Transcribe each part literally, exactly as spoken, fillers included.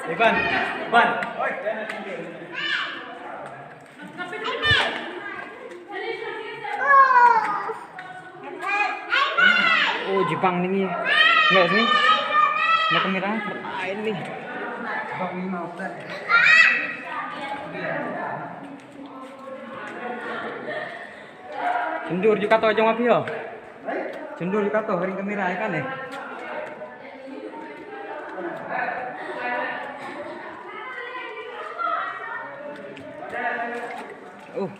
Ivan, Ivan. Oh, jibang ni. Nggak sini. Nggak kamera. Ai ni. Chendur ju kato jong api ho. Chendur ju kato, ring kamera ai kan eh. Oh.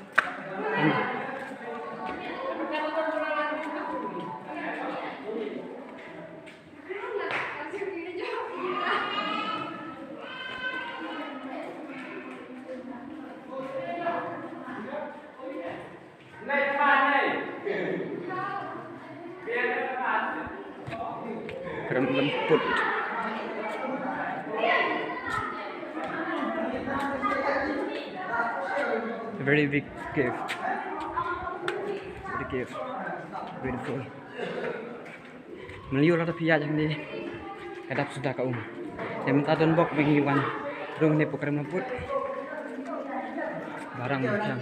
Krem lemput. Very big cave. Very cave. Beautiful. Mlien la ta pia jang de. Ka dap suda ka um. Te mynta don bok ba ngi wan rung ne pu krem lemput. Barang macam.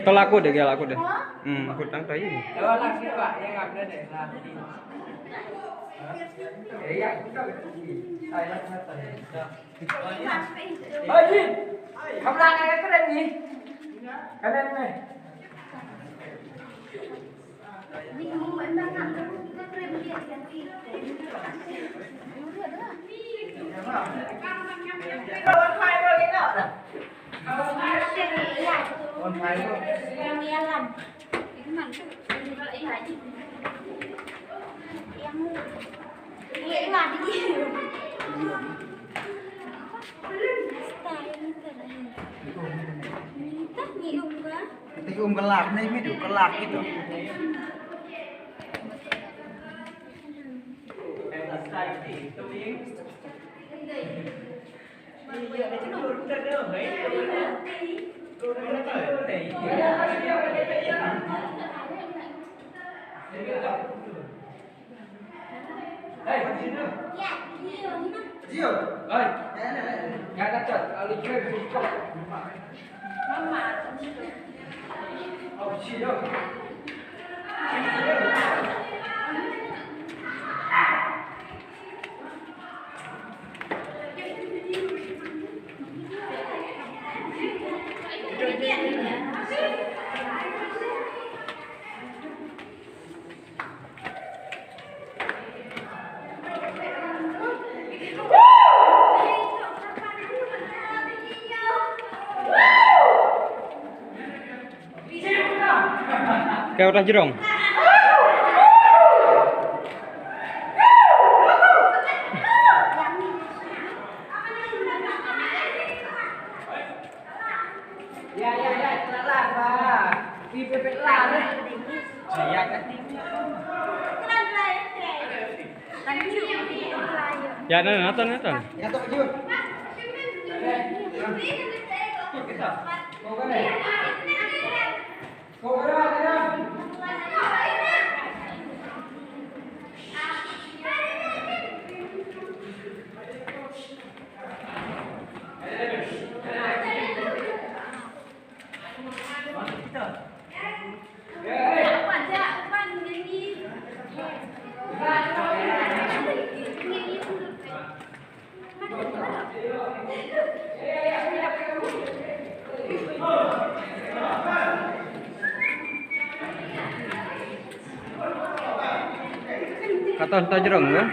Tang lakut deh, lakut deh. Hmm, lakut tang tai. Te um kelak ne, mi tu kelak gitu. Ka uta jrong. Ya, na, na, Nathan, Nathan. Kata hantar jerung ke?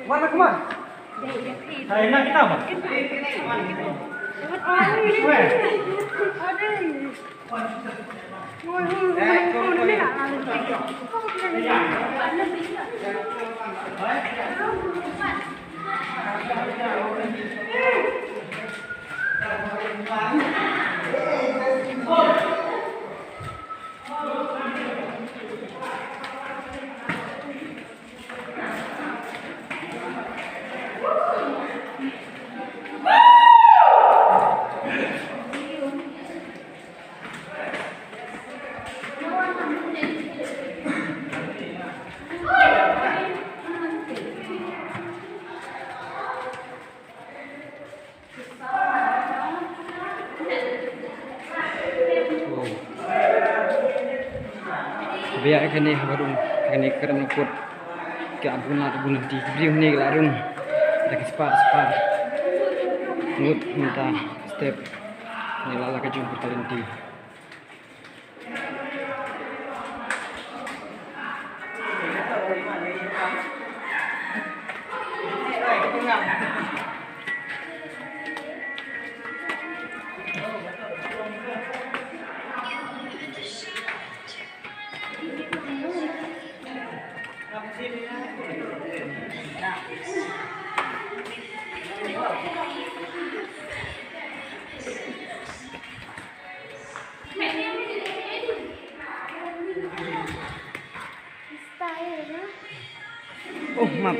Mana kumah? Hai, nak kita apa? Weh. Ba ïa kane ha ba rung, kane ka kren lyngkot. Ki ap bun lad bun lynti, ki briew hangne ki la rung da ki spah spah ngut mynta step. Kane la la ka jong ka lynti. Oh, map.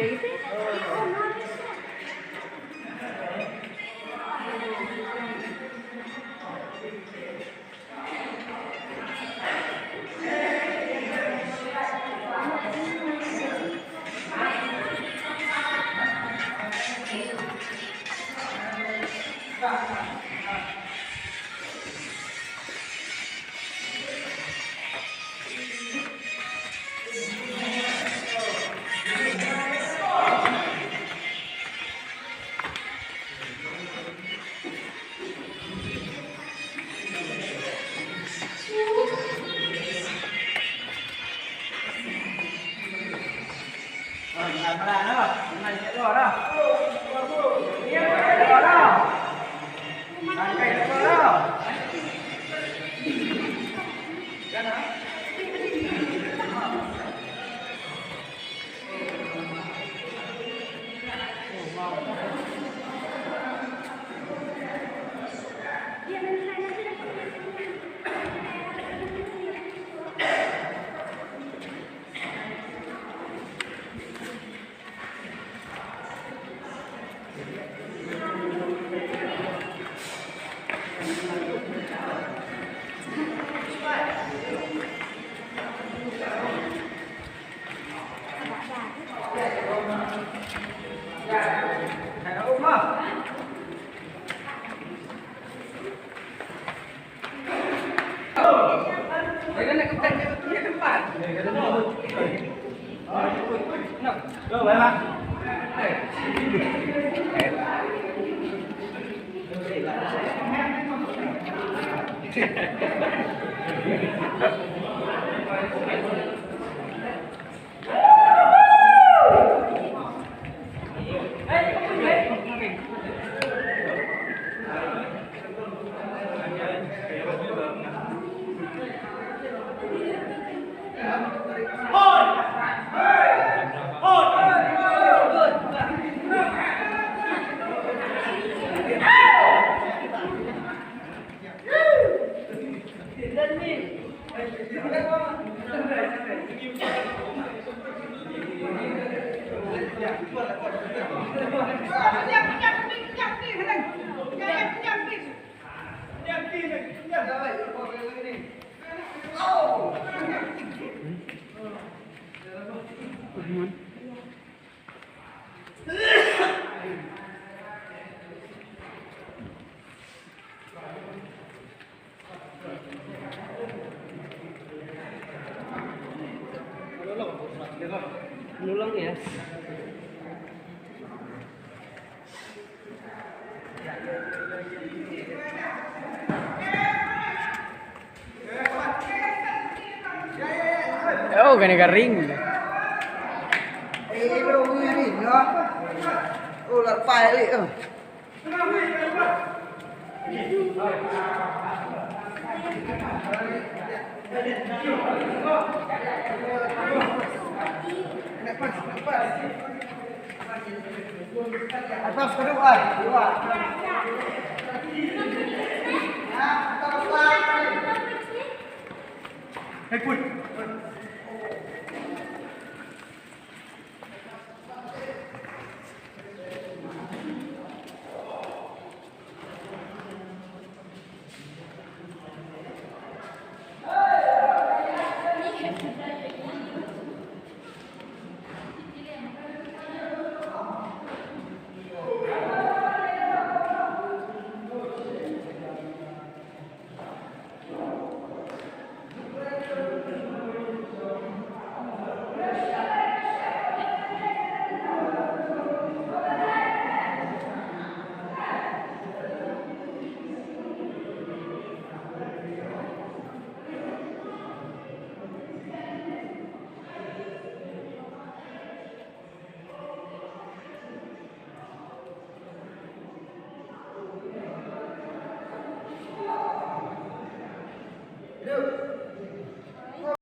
Nulang ya. Oh, kena garing. Eh, bro, ni ni, no. Oh, larpai li. Oh. Atas kedua, dua. Hey, put.